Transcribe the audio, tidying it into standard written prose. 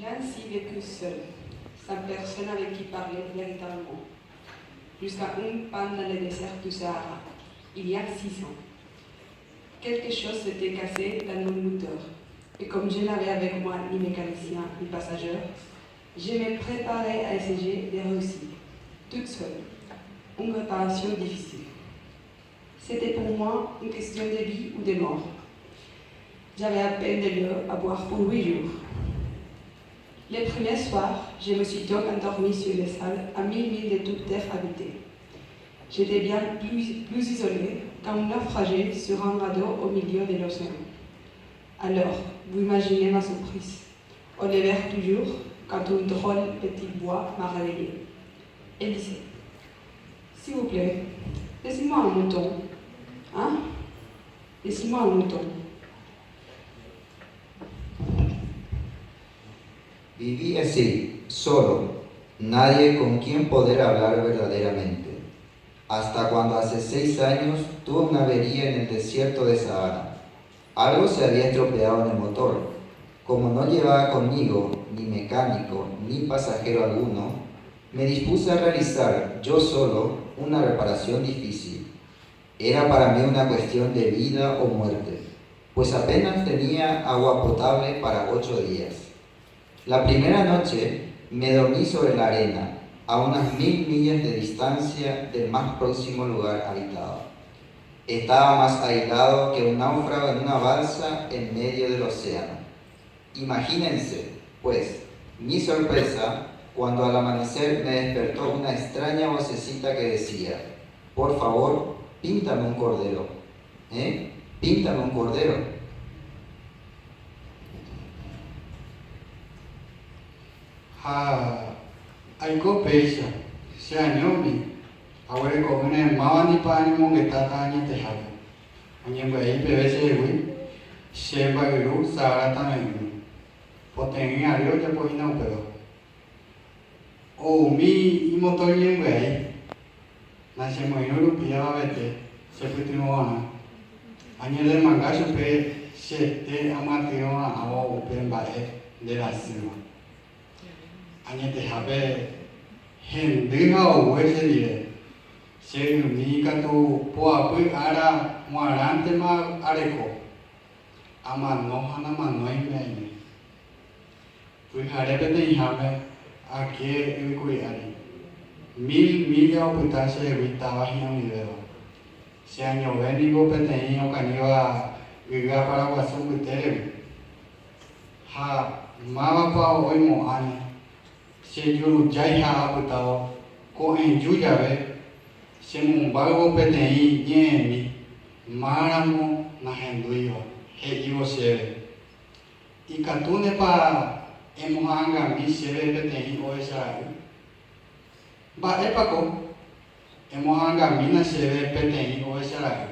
J'ai ainsi vécu seule, sans personne avec qui parler véritablement, jusqu'à une panne dans le désert du Sahara, il y a 6 ans. Quelque chose s'était cassé dans mon moteur, et comme je n'avais avec moi ni mécanicien ni passager, je me préparais à essayer de réussir, toute seule, une réparation difficile. C'était pour moi une question de vie ou de mort. J'avais à peine de l'eau à boire pour 8 jours. Le premier soir, je me suis donc endormie sur les sable à 1000 milles de toute terre habitée. J'étais bien plus isolée qu'un naufragé sur un radeau au milieu de l'océan. Alors, vous imaginez ma surprise, au lever du jour, quand une drôle petite voix m'a réveillée. Elle disait: «S'il vous plaît, laissez-moi un mouton. Hein? Laissez-moi un mouton.» Viví así, solo, nadie con quien poder hablar verdaderamente, hasta cuando hace 6 años tuve una avería en el desierto de Sahara. Algo se había estropeado en el motor. Como no llevaba conmigo ni mecánico ni pasajero alguno, me dispuse a realizar yo solo una reparación difícil. Era para mí una cuestión de vida o muerte, pues apenas tenía agua potable para 8 días. La primera noche me dormí sobre la arena, a unas 1000 millas de distancia del más próximo lugar habitado. Estaba más aislado que un náufrago en una balsa en medio del océano. Imagínense, pues, mi sorpresa cuando al amanecer me despertó una extraña vocecita que decía: «Por favor, píntame un cordero. ¿Eh? Píntame un cordero». Ha aiko péicha, cheañómi, aguereko'ỹre máva ndipa añomongetáta añetehápe. Oñembyai peve chehegui che mba'yru Sahara tave'ỹme. Poteĩ ary ojapohína upéva. Oumi imotor ñembyai, nachemoirũ rupi avavete chepytyvõ'arã. Añeremanga chupe chete amyatyrõra'ãvo upe mba'e nderasýva. Añetehápe hendy ha ogue che ndive. Che ymi katu poapy ára g̃uarãntema areko. Amano ha namanóime aime. Pyhare peteĩháme ake yvyku'i ári. Mil mílla opyta chehegui táva hi'ag̃uivéva. Che añove niko peteĩ okañýva yga paraguasu mbytéregui. Ha mávapa oimo'ãne che jurujái ha apytávo ko'ẽju jave chemombáyvo peteĩ ñe'ẽmi máramo nahendúiva he'ívo chéve, Ikatúnepa emoha'angami chéve peteĩ ovecha ra'y? Mba'épa ko? Emoha'angamína chéve peteĩ ovecha ra'y.